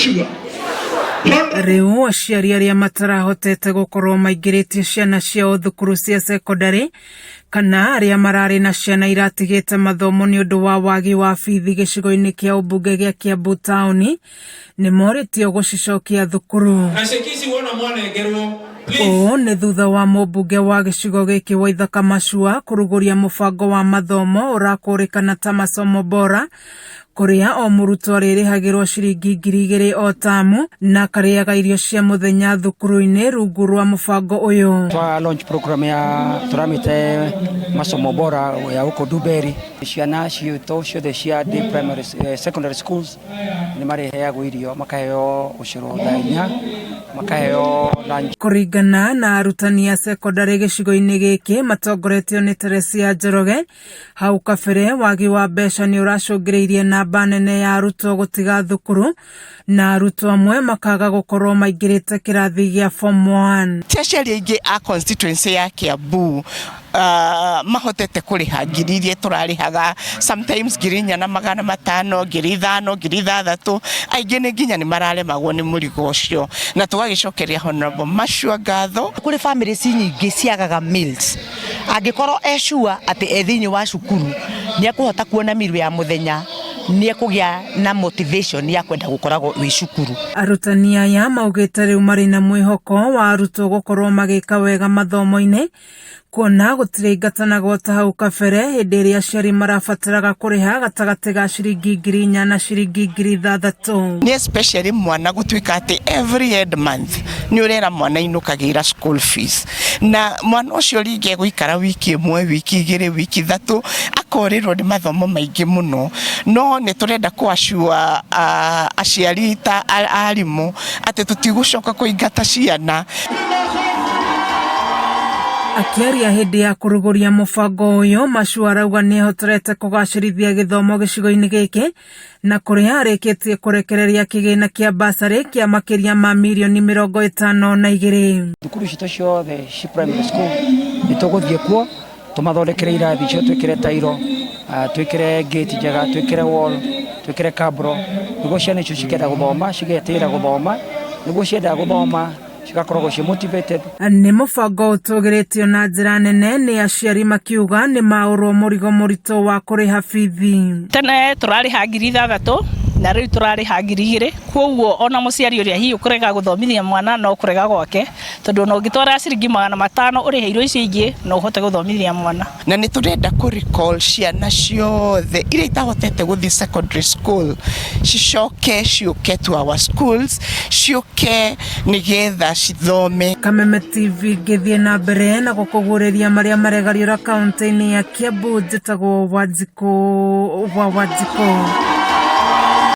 Mashua. Rĩu aciari arĩa matarahotete gũkorwo maingĩrĩtie ciana ciao thukuru cia cekondarĩ kana arĩa mararĩ na ciana iratigĩte mathomo nĩ ũndũ wa wagi wa bithi gĩcigo-inĩ kĩa ũmbunge gĩa Kiambu taũni nĩ morĩtio gũcicokia thukuru. Na ceki ici wona mwanengerwo, please. Ũũ nĩ thutha wa mũmbunge wa gĩcigo gĩkĩ Waithaka Machua kũrugũria mũbango wa mathomo ũrakũrĩkana ta Masomo Bora kũrĩa o mũrutwo arĩrĩhagĩrwo ciringi 2000 o tamu na akarĩaga irio cia mũthenya thukuru-inĩ rungu rwa mũbango ũyũ. Twa launch program ya tũramĩte Masomo Bora ya gũkũ Ndumberi. Ciana citũ ciothe cia day primary, secondary schools nĩ marĩheagwo irio, makaheo ũcũrũ thaa 4, makaheo lunch. Kũringana na arutani a cekondarĩ gĩcigo-inĩ gĩkĩ matongoretio nĩ Teresia Njoroge, hau kabere wagi wa mbeca nĩ ũracũngĩrĩirie namba nene ya arutwo gũtiga thukuru na arutwo amwe makaga gũkorwo maingĩrĩte kĩrathi gĩa form 1. Ti aciari aingĩ a constituency ya Kiambu mahotete kũrĩha ngiri iria tũrarĩhaga, sometimes 4500, 5000, 6000, aingĩ nĩ nginya nĩ mararemagwo nĩ mũrigo ũcio, na tũgagĩcokeria Honorable Machua ngatho. Kũrĩ families nyingĩ ciagaga meals, angĩkorwo e sure atĩ e thĩinĩ wa cukuru nĩ ekũhota kuona meal ya mũthenya, nĩ ekũgĩa na motivation ya kwenda gũkoragwo wĩ cukuru. Arutani aya maugĩte rĩu marĩ na mwĩhoko wa arutwo gũkorwo magĩka wega mathomo-inĩ kuona gũtirĩ ta hau kabere hĩndĩ ĩrĩa aciari marabataraga kũrĩha gatagatĩ ga ciringi 4000 na ciringi 6000. Nĩ especially mwana gũtuĩka atĩ every end month nĩ ũrera mwana inũkagĩra school fees, na mwana ũcio rĩngĩ egũikara wiki ĩmwe, wiki 2, wiki 3, akorĩrwo nĩ mathomo maingĩ mũno. No nĩ tũrenda kũ-assure aciari ta arimũ atĩ tũtigũcoka kũingata ciana. Akĩaria hĩndĩ ya kũrugũria mũbango ũyũ, Machua arauga nĩ ehotorete kũgacĩrithia gĩthomo gĩcigo-inĩ gĩkĩ na kũrĩa arĩkĩtie kũrekereria kĩgĩna kĩa basarĩ kĩa makĩria ma mirioni 52. Thukuru citũ ciothe ci primary school nĩ tũgũthiĩ kuo tũmathondekere irathi icio, twĩkĩre tairo, twĩkĩre gate njega, twĩkĩre wall, twĩkĩre cabro, nĩguo ciana icio cikenda gũthoma cigetĩĩra gũthoma, nĩguo cienda gũthoma cigakoragwo ciĩ motivated. Nĩ mũbango ũtũgĩrĩtio na njĩra nene nĩ aciari makiuga nĩ maũrwo mũrigo mũritũ wa kũrĩha bithi. Tene tũrarĩha 6000 na rĩu tũrarĩha 2000, koguo ona mũciari ũrĩa hihi ũkũrega gũthomithia mwana no kũrega gwake, tondũ ona ũngĩtwara ciringi 500 ũrĩhe irio icio ingĩ no ũhote gũthomithia mwana. Na nĩ tũrenda kũ recall ciana ciothe iria itahotete gũthiĩ secondary school cicoke ciũke to our schools, ciũke nĩgetha cithome. Kameme TV ngĩthiĩ na mbere na gũkũguũrĩria marĩa maregariũra kaunti-inĩ ya Kiambu, njĩtagwo Wanjikũ wa Wanjikũ.